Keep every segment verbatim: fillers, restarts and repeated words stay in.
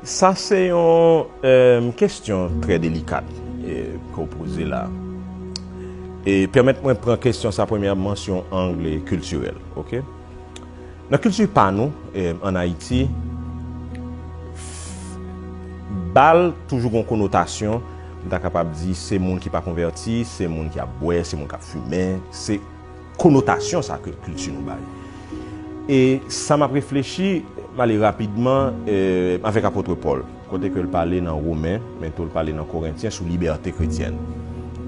Sa se yon, eh, kesyon trè delikat, eh, ke w poze la. E pèmèt mwen pran kesyon sa premyèman sou yon ang kiltirèl, oke? Nan kilti pa nou, eh, ann Ayiti, bal toujou gon konotasyon, m ta kapab di se moun ki pa konvèti, se moun ki ap bwè, se moun k ap fimen, se konotasyon sa ke kilti nou bay. E sa m ap reflechi, m ale rapidman, eh, avèk apot Pòl, kote ke l pale nan Women, men tou l pale nan Korentyen sou libète kretyèn.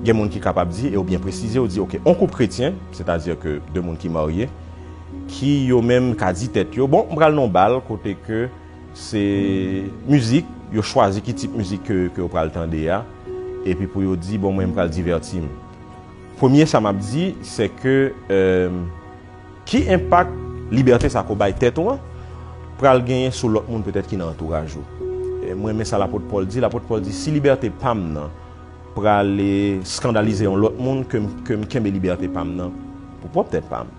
Gen moun ki kapab di, e ou byen presize, ou di, oke, on koup kretyen, sètadi ke de moun ki marye, ki yo menm ka di tèt yo, bon, m pral nan bal, kote ke se mizik, yo chwazi ki tip mizik ke, ke yo pral tande a, epi pou yo di, bon, mwen, m pral divèti m. Premye sa m ap di, se ke, eh, ki enpak libète sa ke w bay tèt ou an pral genyen sou lòt moun petèt ki nan antouraj ou? E mwen renmen sa lapot Pòl di. Lapot Pòl di, si libète pa m nan prale skandalize yon lòt moun, ke m, ke m kenbe libète pa m nan pou pwòp tèt pa m.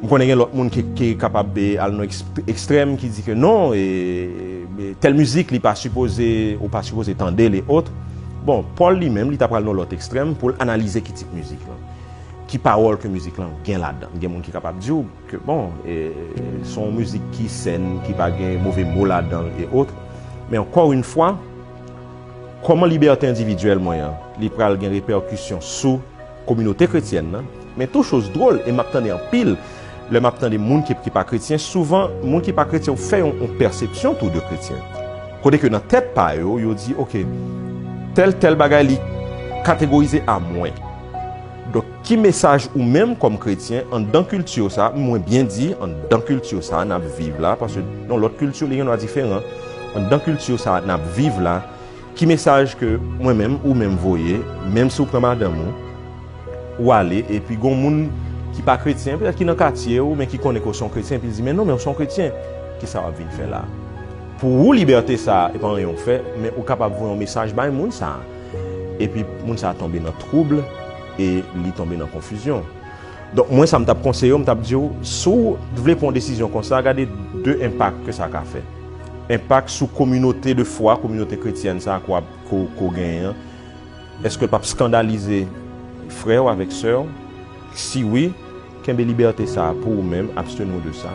M konnen gen lòt moun ki, ki kapab, e, al nan eks-, ekstrèm ki di ke non, e, e, tèl mizik li pa sipoze, ou pa sipoze tande l e ot. Bon, Pòl li menm, li ta pral nan lòt ekstrèm pou l analize ki tip mizik lan, ki pawòl ke mizik lan gen ladan. Gen moun ki kapab di w ke, bon, e, se yon mizik ki sèn, ki pa gen move mo ladan l e ot. Men ankò yon fwa, kòman libète endividyèl mwen an, li pral gen repèkisyon sou kominote kretyèn nan? Men tou choz dwòl, e m ap tande anpil, lè m ap tande moun ki, ki pa kretyen, souvan, moun ki pa kretyen, yo fè yon, yon pèsepsyon tou de kretyen. Kote ke nan tèt pa yo, yo di, oke, tèl, tèl bagay, li kategorize a mwen. Donk, ki mesaj ou menm kòm kretyen, anndan kilti sa, mwen byen di, anndan kilti sa, n ap viv la, paske nan lòt kilti, li gen dwa diferan. Anndan kilti sa, n ap viv la, ki mesaj ke mwen menm, ou menm voye, menm si w pran madanm ou, ou ale, epi gon moun ki pa kretyen, petèt ki nan katye ou, men ki konnen ke w se yon kretyen, epi l di, men non, men w se yon kretyen, kisa w ap vin fè la? Pou ou, libète sa, e pa anyen w fè, men ou kapab voye yon mesaj bay moun sa. Epi moun sa tonbe nan twoub, e li tonbe nan konfizyon. Donk, mwen, sa m t ap konseye w, m t ap di w, si w vle pran yon desizyon konsa, gade de enpak ke sa ka fè. Enpak sou kominote de fwa, kominote kretyèn sa a ke w ap, ke w, ke w genyen an. Èske l p ap skandalize frè w avèk sè w? Si wi, kenbe libète sa a pou ou menm, absteni w de sa.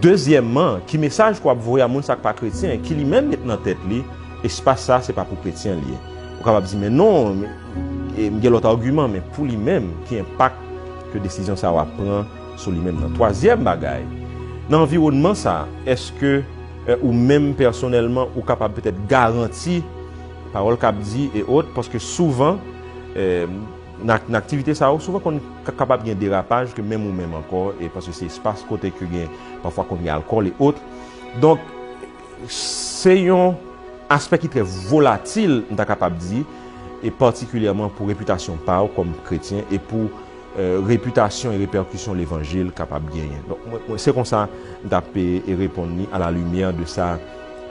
Dezyèmman, ki mesaj ke w ap voye a moun sa k pa kretyen, ki li menm met nan tèt li, espas sa a, se pa pou kretyen l ye? Ou kapab di, men non, e, m gen lòt agiman, men pou li menm, ki enpak ke desizyon sa a w ap pran sou li menm nan? Twazyèm bagay, nan anviwònman sa a, èske, e, ou menm pèsonèlman, ou kapab petèt garanti pawòl k ap di e ot, paske souvan, e, nan, nan aktivite sa yo, souvan konn ka-, kapab gen derapaj ke menm ou menm ankò, e paske se espas kote ke gen, pafwa konn gen alkòl e ot. Donk, se yon aspè ki trè volatil, m ta kapab di, e patikilyèman pou repitasyon pa w kòm kretyen e pou, e, repitasyon e repèkisyon levanjil kapab genyen. Donk, mwen, mwen, se konsa m t ap, e, e reponn li a la limyè de sa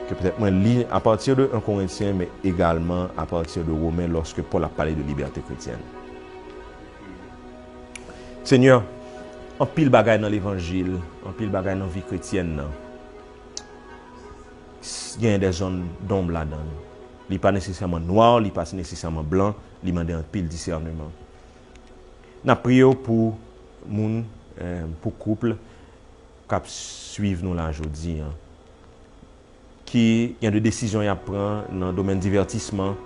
ke petèt mwen li apati de en Korentyen, men egalman apati de Women, lòske Pòl ap pale de libète kretyèn. Senyè, anpil bagay nan levanjil, anpil bagay nan vi kretyèn nan, s-, gen de zòn donb ladan l. Li pa nesesèman nwa, li pa nesesèman blan, li mande anpil disèneman. N ap priye w pou moun, eh, pou koup k ap swiv nou la jodi a, ki gen de desizyon y ap pran nan domèn divètisman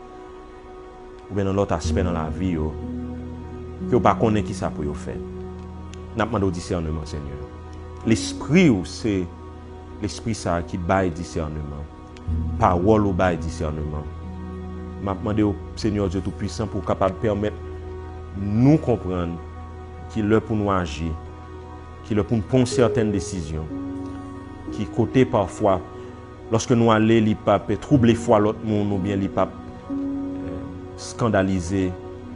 oubyen nan lòt aspè nan lavi yo, ke yo pa konnen kisa pou yo fè. N ap mande w disèneman, Senyè. Lespri w se Lespri sa a ki bay disèneman. Pawòl ou bay disèneman. M ap mande w, Senyè Dye Toupisan, pou w kapab pèmèt nou konprann ki lè pou nou aji, ki lè pou n pran sètèn desizyon, ki kote pafwa, lòske nou ale, li p ap twouble fwa lòt moun oubyen li p ap, eh, skandalize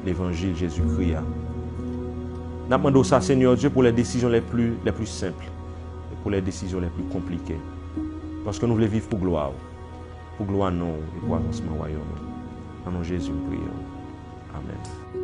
levanjil Jezikri a. N ap mande w sa, Senyè Dye, pou les décisions les plus, les plus simples et pour les décisions les plus compliquées. Paske nou vle viv pou glwa w, pou glwa non w e pou avansman wayòm ou. Nan non Jezi, m priye w. Amèn.